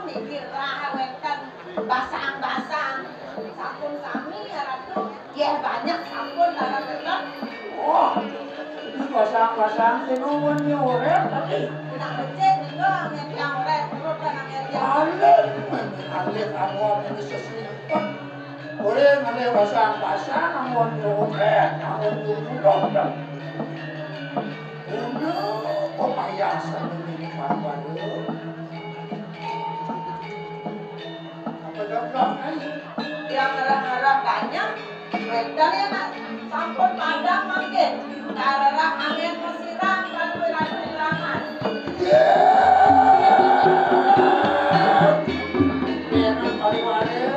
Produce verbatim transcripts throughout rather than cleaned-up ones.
Kira wénten basang-basang. Sampun sami ya Ratu. Ya banyak sampun Ratu. Wah, ini basang-basang sing nuwun ya urip tapi. Nak becik niku nang yang urip, urip kan nang yang. Alih, alih aku ini seslimpet. Ora ngalih basang-basang, ampun nyuwun, eh, ampun nyuwun, dong, dong. Ono pemayasan ini, Pak Walu. Apa dong, dong, eh? Yang ngarah-ngarah banyak, wedang ya, Mas. Sampun padang mangkin. Karerah angin mesiram, kan kuwi ratu siraman. Iya. Enak, Pak Walu.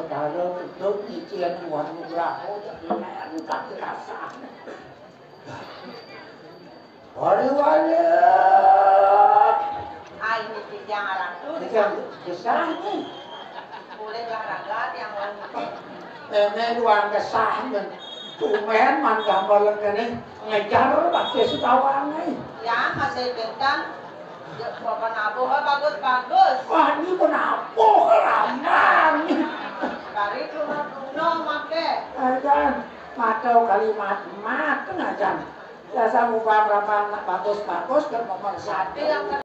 Kalau tutup nyicil Wan Nugraha, jangan kasar. Wali-wali. Ai, ini tiang aratu. Tiang gesah nih. Boleh olahraga tiang wanita. Memang doang gesah men. Tumen man gambar kene ngejar pakai sekawan nih. Ya, masih kencang. Papan abuh bagus-bagus. Wah, ini pun abuh lamban. Kari tuna-tuna make. Ajan, matau kalimat mat ajan. Biasa ngubah berapa anak bagus-bagus dan nomor satu. Yang